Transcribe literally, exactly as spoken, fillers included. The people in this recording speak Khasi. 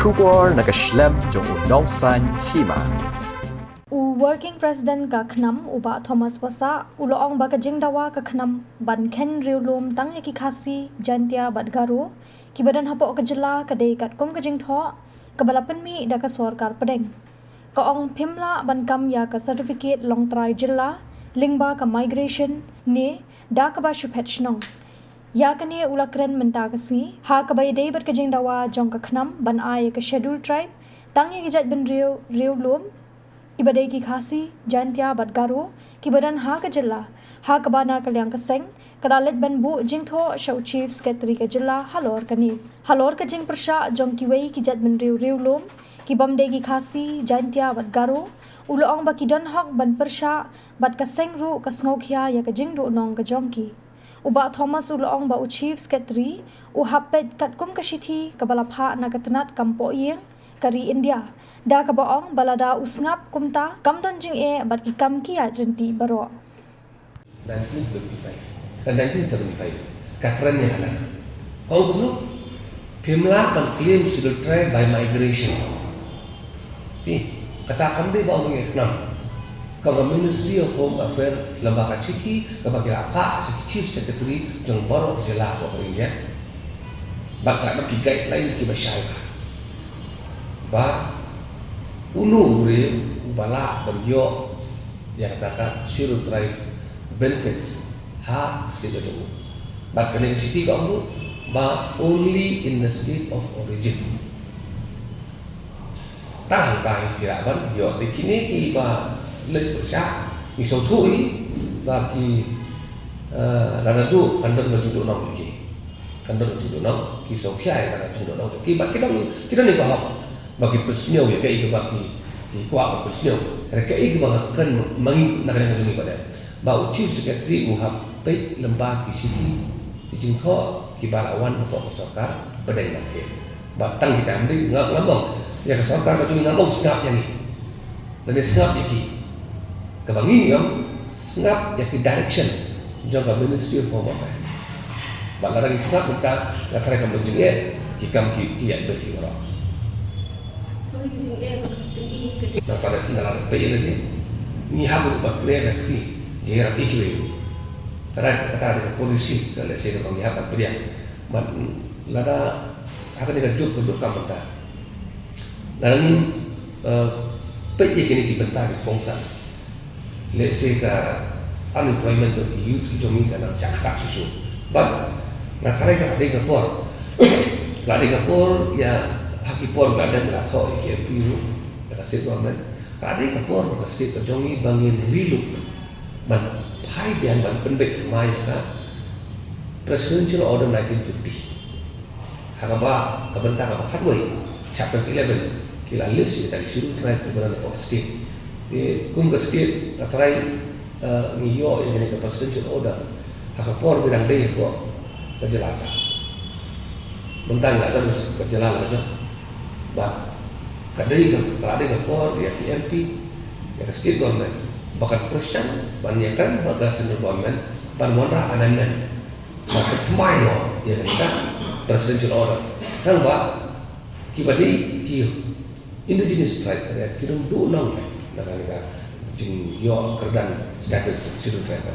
Khubor na ka shlem jong u Nongsaiñ Hima. U Working President ka KHNAM, u Bah Thomas Passah, u la ong ba ka jingdawa ka KHNAM ban kheiñ riewlum tang ïa ki Khasi, Jaintia bad Garo kiba don hapoh ka jylla ka dei katkum ka jingthoh kaba la pynmih da ka sorkar pdeng. Ka ong phim lah ban kam ïa ka certificate longtrai jylla lyngba ka migration ne da kaba shu phet shnong. Ïa kane u la kren mynta ka sngi ha kaba ïadei bad ka jingdawa jong ka KHNAM ban ai ïa ka Scheduled Tribe tang ïa ki jaitbynriew riewlum kiba dei ki Khasi, Jaintia bad Garo kiba don ha ka jylla, ha kaba na ka liang ka seng ka la leit ban buh jingthoh sha u Chief Secretary ka jylla halor kane. Halor ka jingpyrshah jong kiwei ki jaitbynriew riewlum ki bym dei ki Khasi, Jaintia bad Garo, u la ong ba ki don hok ban pyrshah bad ka seng ruh ka sngewkhia ïa ka jingduhnong ka jong ki. U Bah Thomas u la ong ba u Chief Secretary u hap peit katkum ka shithi kaba la phah na ka tnat kam pohïing ka ri India, da kaba ong ba lada u sngap kumta kam don jingeh bad ki kam ki ïaid ryntih baroh. Nineteen fifty-five, eh, nineteen seventy-five, ka kren ïa kata. Ka ong kumno? Phim lah ban claim Scheduled Tribe by migration. Phi, kata kam dei ba ong ïa ka KHNAM. Ka ong ka Ministry of Home Affairs lyngba ka shithi kaba ki la phah sha ki Chief Secretary jong baroh ki jylla hapoh ka ri India. Bad ka la don ki guidelines kiba shai bha. Ba uno u briew uba lah ban ïoh ïa kata ka Scheduled Tribe benefits ha ka state ka jong u. Bad kane ka shithi ka ong ba only in the state of origin. Tang hangta hi ki lah ban ïoh, te kine kiba leit pyrshah ngi sngewthuh hi ba ki, eh, lada duh kan don ka jingduhnong ïa ki. Kan don ka jingduhnong, ki sngewkhia ïa ka jingduhnong jong ki, bad ki don, ki don ïa ka hok ba ki pynsngew ïa kaei kaba ki, ki kwah ban pynsngew. Hynrei kaei kaba nga kren ma ngi na ka liang jong ngi pat, ba u Chief Secretary u hap peit lyngba ki shithi, ki jingthoh kiba la wan na ka sorkar pdeng. Ba tang kita, ym dei, nga, ngam ong ïa ka sorkar ka jong ngi, ngam ong sngap ïa ngi lane sngap ïa ki. Kaba ngi ong, sngap ïa ki direction jong ka Ministry of Home Affairs. Bad lada ngi sngap mynta, nga tharai kam don jingeh, ki kam ki, ki ïaid beit ki baroh. Nangta lada peit ïa lade, ngi hap ruh ban pynïaid ïa ka kti jingïarap ïa kiwei. Kata, kata ka dei ka policy, ka lehse kaba ngi hap ban pynïaid. Bad lada ha kane ka juk ka juk ka mynta, lada ngim, eh, peit ïa kine ki bynta ki kongsan, lehse ka unemployment jong ki youth ki jong ngi kan nang shah ktah shuh shuh. Bad nga tharai ka la dei ka por, ka la dei ka por ïa, ha ki por ba la dep la thoh ïa ki M P ruh, ïa ka state government, ka la dei ka por ka state ka jong ngi ba ngin relook, ban phai biang, ban pynbeit thymmai ïa ka Presidential Order nineteen fifty. Ha kaba, ka bynta kaba khatwei, chapter eleven, ki la list ïa kita ki Scheduled Tribe kiba don hapoh ka state. Te kum ka state, nga tharai, eh, ngi ïoh ïa kane ka Presidential Order ha ka por ba dang dei hapoh ka jylla sah. Mynta ngi la don ka jylla la ka jong. Bad ka dei ka, ka la dei ka por ïa ki M P, ïa ka state government, ba kan pyrshang ban ïakren bad ka central government ban wanrah amendment ban pynthymmai noh ïa kane ka Presidential Order. Tang ba kiba dei ki indigenous tribe, ki dang duh nong na kane ka jingïoh kyrdan status Scheduled Tribe.